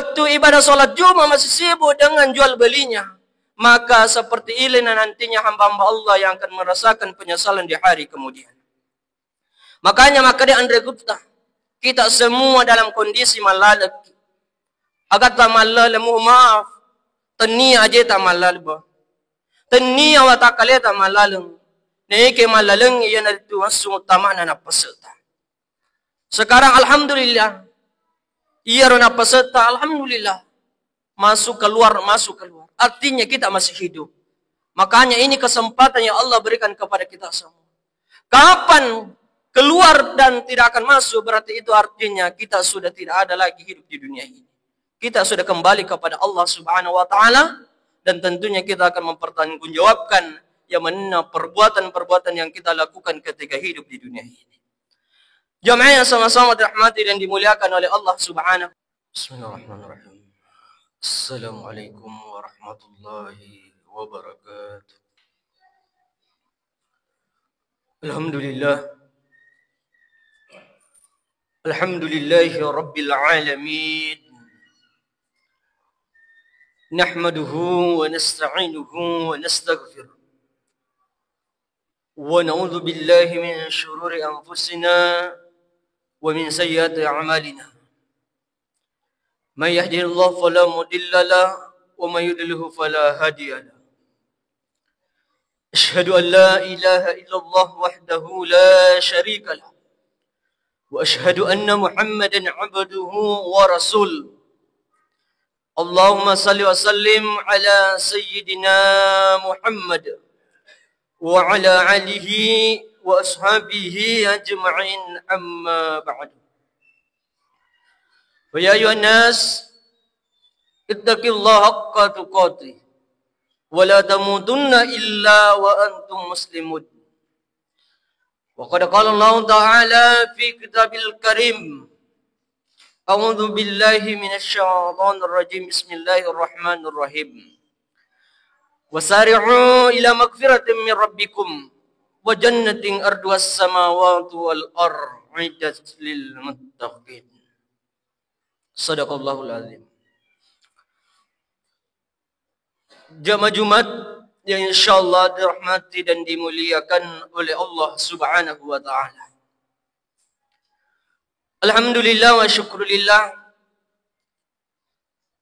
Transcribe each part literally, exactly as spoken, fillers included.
Waktu ibadah sholat Jumat masih sibuk dengan jual belinya, maka seperti inilah nantinya hamba-hamba Allah yang akan merasakan penyesalan di hari kemudian. Makanya makkeda anre gutta, kita semua dalam kondisi mallaleng. Agatta mallaleng, mohon maaf, tennia ajeta mallaleng, tennia watakkaleta mallaleng. Naike mallaleng iyanaritu massu uttamana nappasetta. Sekarang alhamdulillah, iyaro nappasetta, alhamdulillah, masuk keluar, masuk keluar. Artinya kita masih hidup. Makanya ini kesempatan yang Allah berikan kepada kita semua. Kapan keluar dan tidak akan masuk, berarti itu artinya kita sudah tidak ada lagi hidup di dunia ini. Kita sudah kembali kepada Allah Subhanahu wa Ta'ala, dan tentunya kita akan mempertanggungjawabkan yang mana perbuatan-perbuatan yang kita lakukan ketika hidup di dunia ini. Jamaah yang sama-sama dirahmati dan dimuliakan oleh Allah Subhanahu. Bismillahirrahmanirrahim. Assalamualaikum warahmatullahi wabarakatuh. Alhamdulillah. Alhamdulillahi rabbil alamin. Nahmaduhu wa nasta'inuhu wa nastaghfiruh. ونعوذ بالله من شرور أنفسنا ومن سيئات أعمالنا. من يهده الله فلا مضل له ومن يضلله فلا هادي له. أشهد أن لا إله إلا الله وحده لا شريك له. وأشهد أن محمدا عبده ورسوله. اللهم صل وسلم على سيدنا محمد وعلى آله وأصحابه أجمعين، أما بعد. فيا أيها الناس، اتقوا الله حق تقاته ولا تموتن إلا وأنتم مسلمون. وقد قال الله تعالى في كتاب الكريم، أعوذ بالله من الشيطان الرجيم، بسم الله الرحمن الرحيم. وسارعوا إلى مغفرة من ربكم وجنة عرضها السماوات والأرض أعدت للمتقين. صدق الله العظيم. Jamaah Jumat yang insyaallah dirahmati dan dimuliakan oleh Allah Subhanahu wa Ta'ala. Alhamdulillah wa syukrulillah.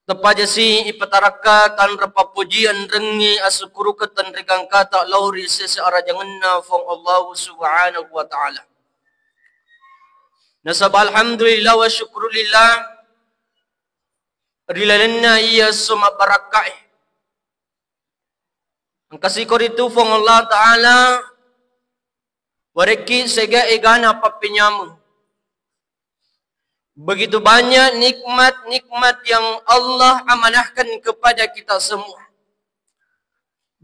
Teppajasi ipatarakka tanra pappojian rengngi asukkuruka tenrikangkata lao ri sese arajangenna Fuang Allah Subhanahu wa Ta'ala. Nasaba alhamdulillah wa syukrulillah, ri lalenna iya esso mabbarakkae. Engka sikoritu Fuang Allah Ta'ala, warekki sega egana pappenyameng. Begitu banyak nikmat-nikmat yang Allah amanahkan kepada kita semua.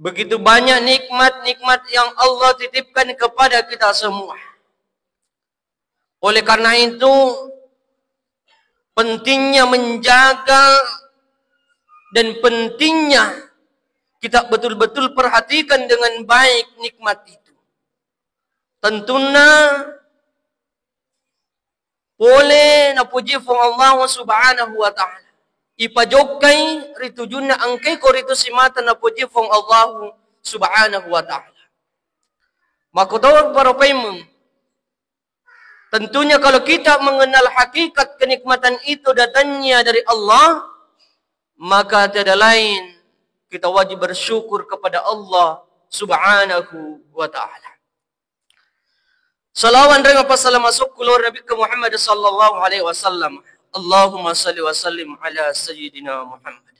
Begitu banyak nikmat-nikmat yang Allah titipkan kepada kita semua. Oleh karena itu, pentingnya menjaga dan pentingnya kita betul-betul perhatikan dengan baik nikmat itu. Tentunna pole napuji Fuang Allah Subhanahu wa Ta'ala. Ipajokkai ri tujunna engkai ko ritu simata napuji Fuang Allah Subhanahu wa Ta'ala. Makkutoro paimeng. Tentunya kalau kita mengenal hakikat kenikmatan itu datangnya dari Allah, maka tiada lain kita wajib bersyukur kepada Allah Subhanahu wa Ta'ala. Salawat dan salam masuk keluar Nabi Muhammad sallallahu alaihi wasallam. Allahumma salli wa sallim ala sayyidina Muhammad.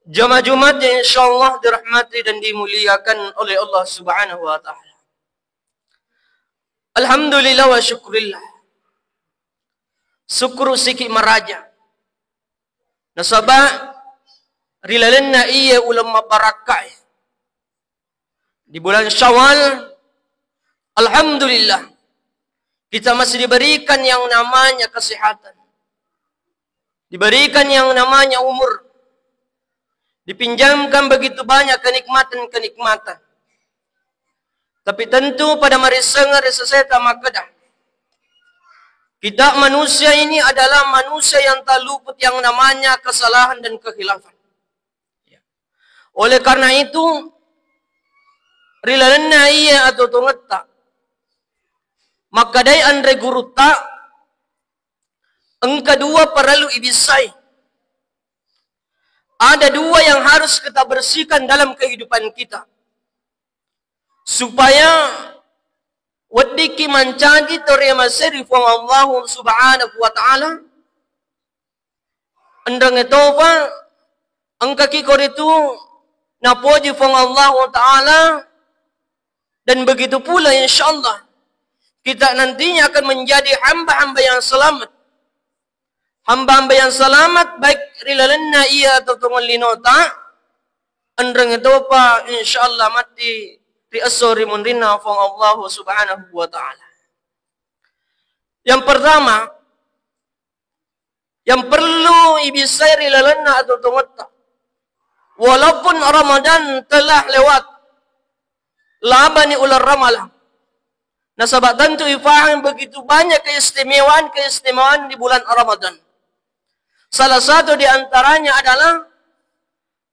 Jamaah Jumat yang insyaallah dirahmati dan dimuliakan oleh Allah Subhanahu wa Ta'ala. Alhamdulillah wa syukurillah. Syukur siki maraja. Nasaba ri lalenna iye uleng mabbarakkae. Di bulan Syawal, alhamdulillah, kita masih diberikan yang namanya kesehatan. Diberikan yang namanya umur. Dipinjamkan begitu banyak kenikmatan-kenikmatan. Tapi tentu pada marissengnge ri seseta makkeda, Kita manusia ini adalah manusia yang tak luput yang namanya kesalahan dan kekhilafan. Oleh karena itu, ri lalenna iya atau tongetta, makkedai anre gurutta, engka dua parellu ibissai. Ada dua yang harus kita bersihkan dalam kehidupan kita. Supaya weddikki mancaji toriamaseri Puang Allahu Subhanahu wa Ta'ala, enrengetopa engkaki koritu napoji Puang Allahu Ta'ala, dan begitu pula, insya Allah, kita nantinya akan menjadi hamba-hamba yang selamat. Hamba-hamba yang selamat, baik ri lalenna iya atau tongolinota, enrengetopa, insya Allah, matti ri esso ri munrinna Puang Allahu Subhanahu wa Ta'ala. Yang pertama, yang perlu ibissai ri lalenna atau tongetta, walaupun Ramadan telah lewat, labani uleng Ramalang. Nasaba tentu ifaham begitu banyak keistimewaan-keistimewaan di bulan Ramadan. Salah satu di antaranya adalah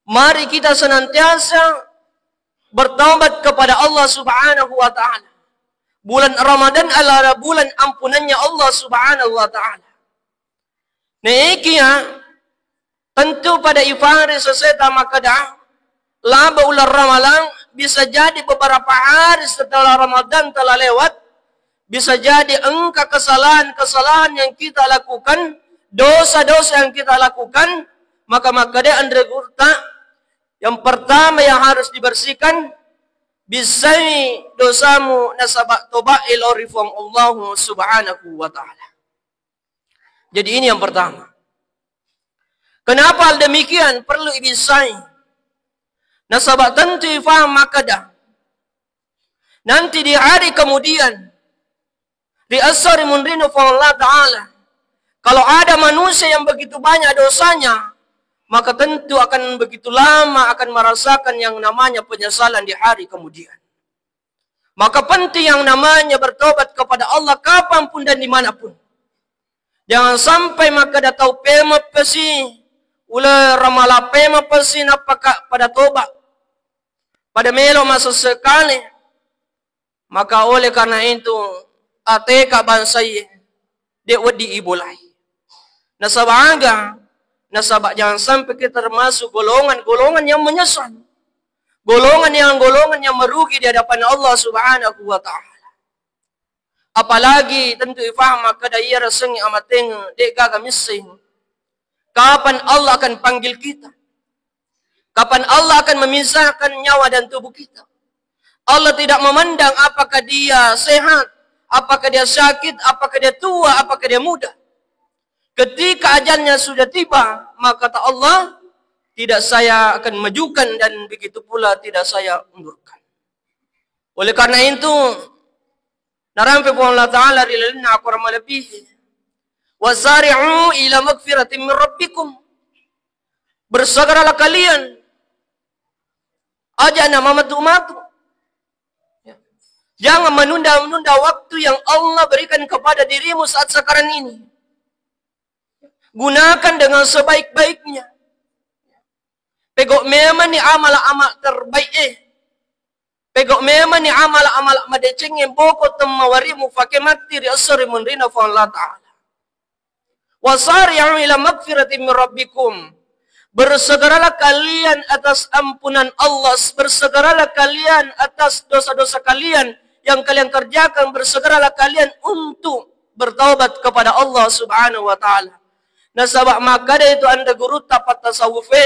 mari kita senantiasa bertaubat kepada Allah Subhanahu wa Ta'ala. Bulan Ramadan adalah bulan ampunannya Allah Subhanahu wa Ta'ala. Nekia tentu pada ifaham ri seseta makkeda, laba uleng Ramalang, bisa jadi beberapa hari setelah Ramadan telah lewat, bisa jadi engka kesalahan-kesalahan yang kita lakukan, dosa-dosa yang kita lakukan, maka makkeda anre gurutta, yang pertama yang harus dibersihkan, bissai dosamu nasaba toba lao ri Puang Allahu Subhanahu wa Ta'ala. Jadi ini yang pertama. Kenapa hal demikian perlu ibissai? Nasaba tentu ifaham makkeda, nanti di hari kemudian, di esso ri munrinna Puang Allah Ta'ala, kalau ada manusia yang begitu banyak dosanya, maka tentu akan begitu lama akan merasakan yang namanya penyesalan di hari kemudian. Maka penting yang namanya bertobat kepada Allah kapanpun dan dimanapun. Jangan sampai makkeda tau pemeng pesi, uleng Ramalang pemeng pesi, nappaka pada tobat, pada melo masessekale. Maka oleh karena itu, ateka bangsae, de wedding ibolai. Nasaba aga? Nasaba jangan sampai kita termasuk golongan-golongan yang menyesal. Golongan yang, golongan yang merugi di hadapan Allah Subhanahu wa Ta'ala. Apalagi tentu ifaham makkeda iya rasengnge amateng, de gaga misseng kapan Allah akan panggil kita. Kapan Allah akan memisahkan nyawa dan tubuh kita. Allah tidak memandang apakah dia sehat, apakah dia sakit, apakah dia tua, apakah dia muda. Ketika ajalnya sudah tiba, maka kata Allah, tidak saya akan majukan dan begitu pula tidak saya undurkan. Oleh karena itu, narampe Puang Allah Ta'ala ri lalenna Al-Quran malebbihi, "Wasari'u ila magfiratin min rabbikum." Bersegeralah kalian. Aja na mamatu-matu. Ya. Jangan menunda-nunda waktu yang Allah berikan kepada dirimu saat sekarang ini. Gunakan dengan sebaik-baiknya. Pegau memang ni amal-amal terbaik eh. Pegau memang ni amal-amal madeceng eh, boko temmawaremu fake matti ri esso ri munrina Puang Allah Ta'ala. Wasari'u ila magfiratin min rabbikum. Bersegeralah kalian atas ampunan Allah, bersegeralah kalian atas dosa-dosa kalian yang kalian kerjakan, bersegeralah kalian untuk bertaubat kepada Allah Subhanahu wa Ta'ala. Nasaba makkeda itu anre gurutta pattasawufe,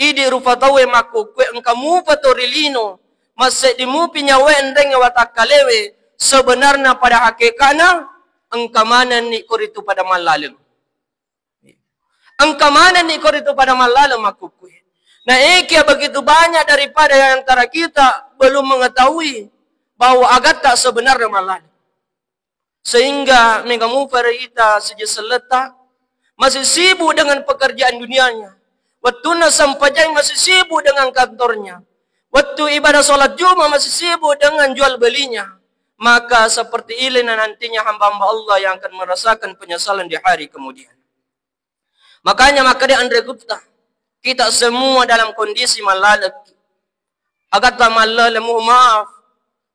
idi rupa tauwe makkukkue engka mupa to ri lino, masseddi mupi nyawae enrengnge watakkalewe, sebenarna pada hakekana engka manenni koritu pada mallaleng. Engka manenni koritu pada mallaleng makkukkue. Naekia begitu banyak daripada yang antara kita belum mengetahui bahwa agatta sebenarnya mallaleng. Sehingga mega mupa ri ita sijeng selletta masih sibuk dengan pekerjaan dunianya. Wettunna sempajang masih sibuk dengan kantornya. Wettu ibadah sholat Jumat masih sibuk dengan jual belinya. maka seperti inilah nantinya hamba-hamba Allah yang akan merasakan penyesalan di hari kemudian. Makanya, maka dia, Andre Gupta, kita semua dalam kondisi mallaleng. Agatta mallaleng, mohon maaf,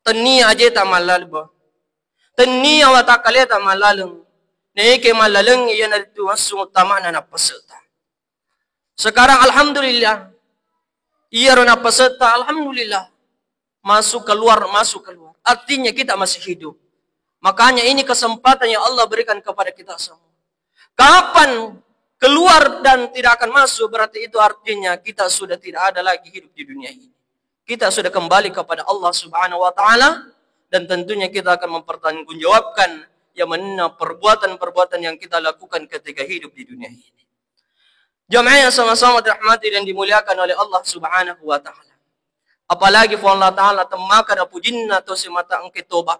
tennia ajeta mallaleng, bah. Tennia watakkaleta mallaleng. Naike mallaleng iyanaritu assungu tamana nappasetta. Sekarang, alhamdulillah, iyaro nappasetta, alhamdulillah, masuk keluar, masuk keluar. Artinya kita masih hidup. Makanya, ini kesempatan yang Allah berikan kepada kita semua. Kapan keluar dan tidak akan masuk, berarti itu artinya kita sudah tidak ada lagi hidup di dunia ini. Kita sudah kembali kepada Allah Subhanahu wa Ta'ala, dan tentunya kita akan mempertanggungjawabkan yang mana perbuatan-perbuatan yang kita lakukan ketika hidup di dunia ini. Jamaah yang sama-sama dirahmati dan dimuliakan oleh Allah Subhanahu wa Ta'ala. Apalagi Puang Allah Ta'ala temmaka na pujinna to simata engke toba.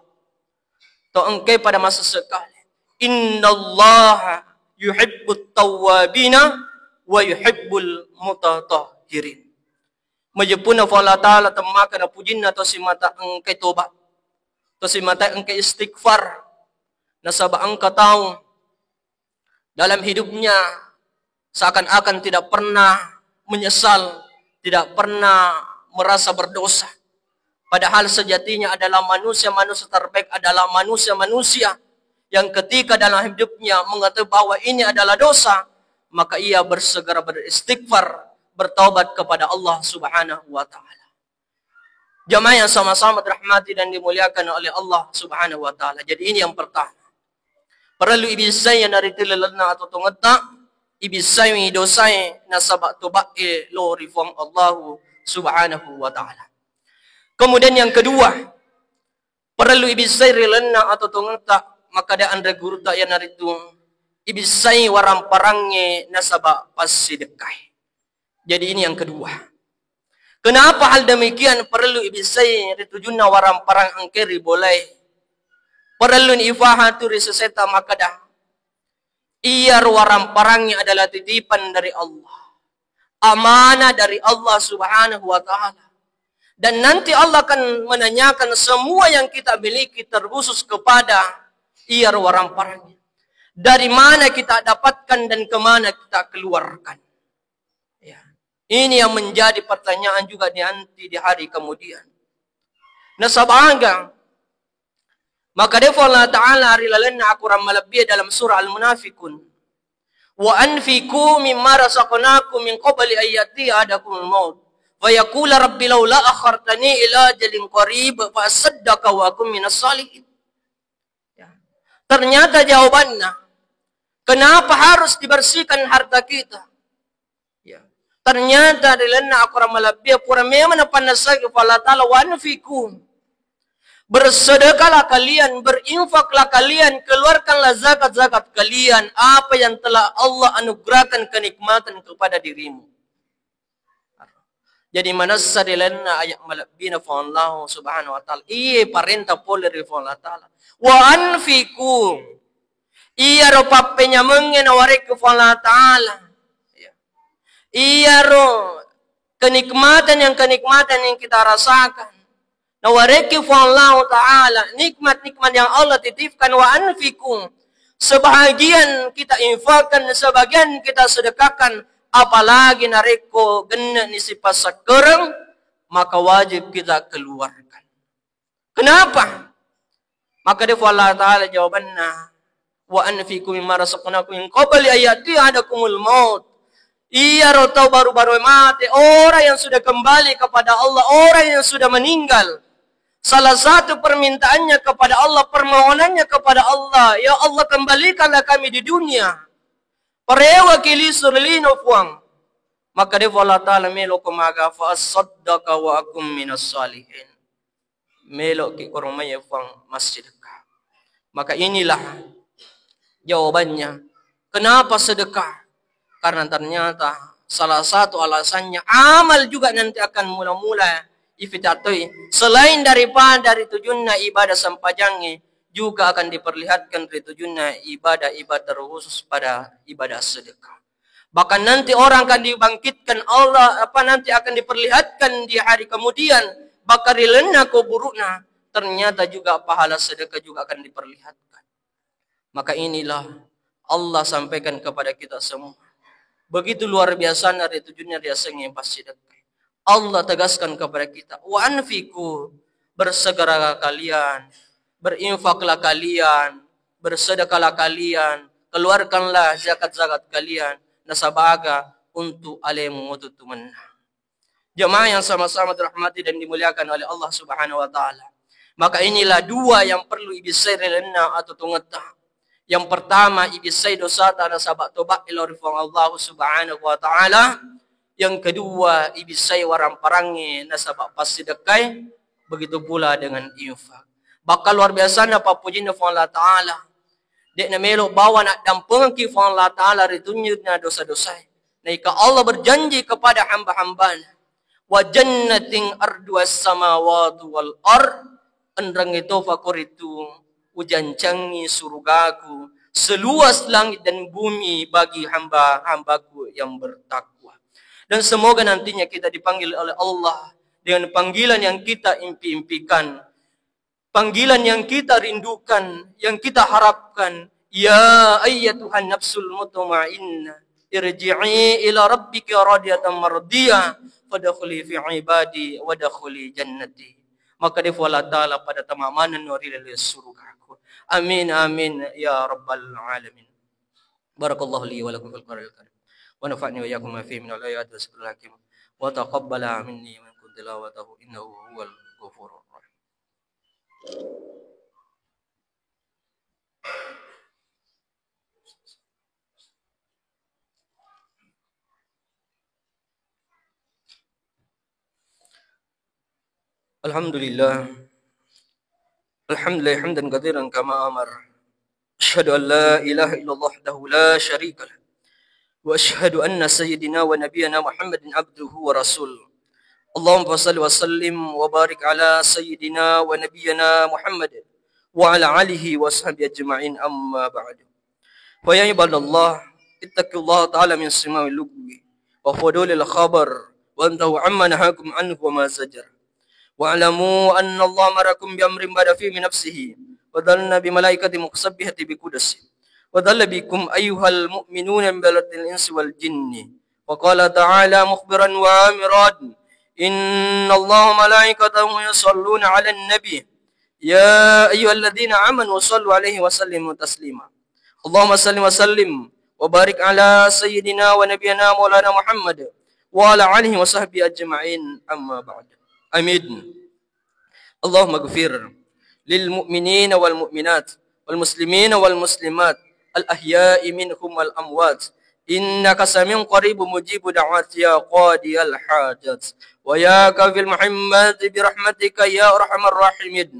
To engke pada masa sekali. Innallaha yuhibbut tawwabina wa yuhibbul mutatahhirin. Majeppunna Puang Allah Ta'ala temmaka na pujinna to simata engke toba. To simata engke istighfar. Nasaba engka tau dalam hidupnya seakan-akan tidak pernah menyesal, tidak pernah merasa berdosa. Padahal sejatinya adalah manusia-manusia terbaik, adalah manusia-manusia yang ketika dalam hidupnya mengetahui bahwa ini adalah dosa, maka ia bersegera beristighfar, bertaubat kepada Allah Subhanahu wa Ta'ala. Jamaah yang sama-sama dirahmati dan dimuliakan oleh Allah Subhanahu wa Ta'ala. Jadi, ini yang pertama. Parellu ibissai iyanaritu lalenna atau tongetta, ibissai dosae nasaba tobae lo ri Puang Allahu Subhanahu wa Ta'ala. Kemudian yang kedua, parellu ibissai ri lalenna atau tongetta, makkeda anre gurutta iyanaritu ibissai waramparangnge nasaba passidekkai. Jadi, ini yang kedua. Kenapa hal demikian parellu ibissai ri tujunna waramparang engke ri bolae? Parelluni ifahatu ri seseta makkeda, iyaro waramparangnge adalah titipan dari Allah, amanah dari Allah Subhanahu wa Ta'ala. Dan nanti Allah akan menanyakan semua yang kita miliki terkhusus kepada iyaro waramparangnge. Dari mana kita dapatkan dan kemana kita keluarkan? Ya. Ini yang menjadi pertanyaan juga di nanti di hari kemudian. Nasaba aga? Makkeda Puang Allah Ta'ala ri lalenna akorang malebbi dalam surah Al-Munafiqun, "Wa anfiqu mimma razaqnakum min qabli an ya'tiya ahadakumul maut fa yaqula rabbi laula akhartani ila ajalin qarib fa asaddaqa wa akun minas salihin." Ya. Ternyata jawabannya, kenapa harus dibersihkan harta kita? Ya. Ternyata ri lalenna akorang malebbi pura memang napannessaki Puang Allah Ta'ala, "Wa anfiqu." Bersedekahlah kalian, berinfaklah kalian, keluarkanlah zakat-zakat kalian, apa yang telah Allah anugerahkan kenikmatan kepada dirimu. Jadi manessa ri lalenna ayat malebbina Puang Allah Subhanahu wa Ta'ala. Iye parenta pole ri Puang Allah Ta'ala. Wa anfiqu. Iyaro pappenyamengnge nawarekki Puang Allah Ta'ala. Iya. Iyaro kenikmatan yang, kenikmatan yang kita rasakan. Nawarekki Puang Allah Ta'ala nikmat-nikmat yang Allah titipkan, wa anfiqu. Sebahagian kita infakkan, sebagian kita sedekahkan, apalagi narekko genne'ni sipasakkereng, maka wajib kita keluarkan. Kenapa? Makkeda Puang Allah Ta'ala jawabanna, "Wa anfiqu mimma razaqnakum min qabli an ya'tiya ahadakumul maut." Iyaro tau baru-baru mate, orang yang sudah kembali kepada Allah, orang yang sudah meninggal, salah satu permintaannya kepada Allah, permohonannya kepada Allah, "Ya Allah, kembalikanlah kami di dunia." Parewaki lisu ri lino, Puang. Makkeda Puang Allah Ta'ala, "Meloko maga, fa asaddaqa wa akum minas salihin." Meloki koromai Puang massedekah. Maka inilah jawabannya. Kenapa sedekah? Karena ternyata salah satu alasannya amal juga nanti akan mula-mula ifitatoi. Selain daripada ri tujunna ibadah sempajangnge, juga akan diperlihatkan ri tujunna ibadah-ibadah terkhusus pada ibadah sedekah. Bahkan nanti orang akan dibangkitkan Allah, apa, nanti akan diperlihatkan di hari kemudian, bahkan ri lalenna kuburu'na, ternyata juga pahala sedekah juga akan diperlihatkan. Maka inilah Allah sampaikan kepada kita semua. Begitu luar biasanya ri tujunna riasengnge passidekkai. Allah tegaskan kepada kita, "Wa anfiqu," bersegeralah kalian, berinfaklah kalian, bersedekahlah kalian, keluarkanlah zakat-zakat kalian, nasaba aga untuk alemu mutu tumenna. Jamaah yang sama-sama dirahmati dan dimuliakan oleh Allah Subhanahu wa Ta'ala. Maka inilah dua yang perlu ibissai ri lalenna atau tungetta. Yang pertama, ibissai dosata nasaba toba lao ri Puang Allah Subhanahu wa Ta'ala. Yang kedua, ibissai waramparangnge nasaba passidekkai, begitu pula dengan infak. Bahkan luar biasana pappojinna Puang Allah Ta'ala. De'na melo bawa naddampengengki Puang Allah Ta'ala ri tujunna dosa-dosae. Naika Allah berjanji kepada hamba-hambana, "Wa jannatin arduha samawati wal ard," enrengnge tofa koritu ujancangi surugaku seluas langit dan bumi bagi hamba-hambaku yang bertakwa. Dan semoga nantinya kita dipanggil oleh Allah dengan panggilan yang kita impi-impikan, panggilan yang kita rindukan, yang kita harapkan. "Ya ayyatuhan nafsul mutmainnah, irji'i ila rabbiki radiyatan mardiyah, fadkhuli fi ibadi wadkhuli jannati." Maka de Puang Allah Ta'ala pada tama manenno ri laleng surugaku. Amin, amin, ya rabbal alamin. Barakallahu li wa lakum fil Qur'anil Karim. Wa nafa'ni wa iyyakum bima fihi minal ayati wa dzikril hakim. Wa taqabbala minni wa minkum tilawatahu innahu huwal ghafurur rahim. الحمد لله. الحمد لله حمدا كثيرا كما أمر. أشهد أن لا إله إلا الله وحده لا شريك له. وأشهد أن سيدنا ونبينا محمدا عبده ورسوله. اللهم صل وسلم وبارك على سيدنا ونبينا محمد وعلى آله وصحبه أجمعين، أما بعد. فيا عباد الله، اتقوا الله تعالى من سماع اللغو وفضول الخبر، وانتهوا عما نهاكم عنه وما زجر. واعلموا أن الله أمركم بأمر بدأ فيه بنفسه، وثنى بملائكته المسبحة بقدسه، وثلث بكم أيها المؤمنون من بلدة الإنس والجن. وقال تعالى مخبرا وآمرا: إن الله وملائكته يصلون على النبي، يا أيها الذين آمنوا صلوا عليه وسلموا تسليما. اللهم صل وسلم وبارك على سيدنا ونبينا مولانا محمد وعلى آله وصحبه أجمعين، أما بعد. آمين. اللهم اغفر للمؤمنين والمؤمنات والمسلمين والمسلمات الأحياء منهم والأموات إنك سميع قريب مجيب دعوات يا قاضي الحاجات ويا كافي المحمات برحمتك يا أرحم الراحمين.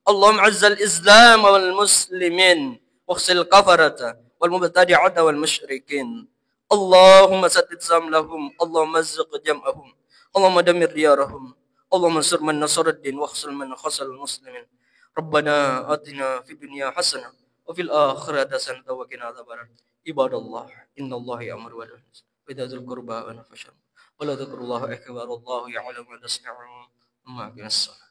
اللهم أعز الإسلام والمسلمين واخذل الكفرة والمبتدعة والمشركين. اللهم شتت شملهم، اللهم مزق جمعهم، اللهم دمر ديارهم، اللهم انصر من نصر الدين واخذل من خذل المسلمين. ربنا آتنا في الدنيا حسنة وفي الآخرة حسنة وقنا عذاب النار. عباد الله، إن الله يأمر بالعدل وإيتاء ذي القربى وينهى عن الفحشاء والمنكر والبغي يعظكم لعلكم تذكرون. ولذكر الله أكبر، والله يعلم ما تصنعون. ثم أقم الصلاة.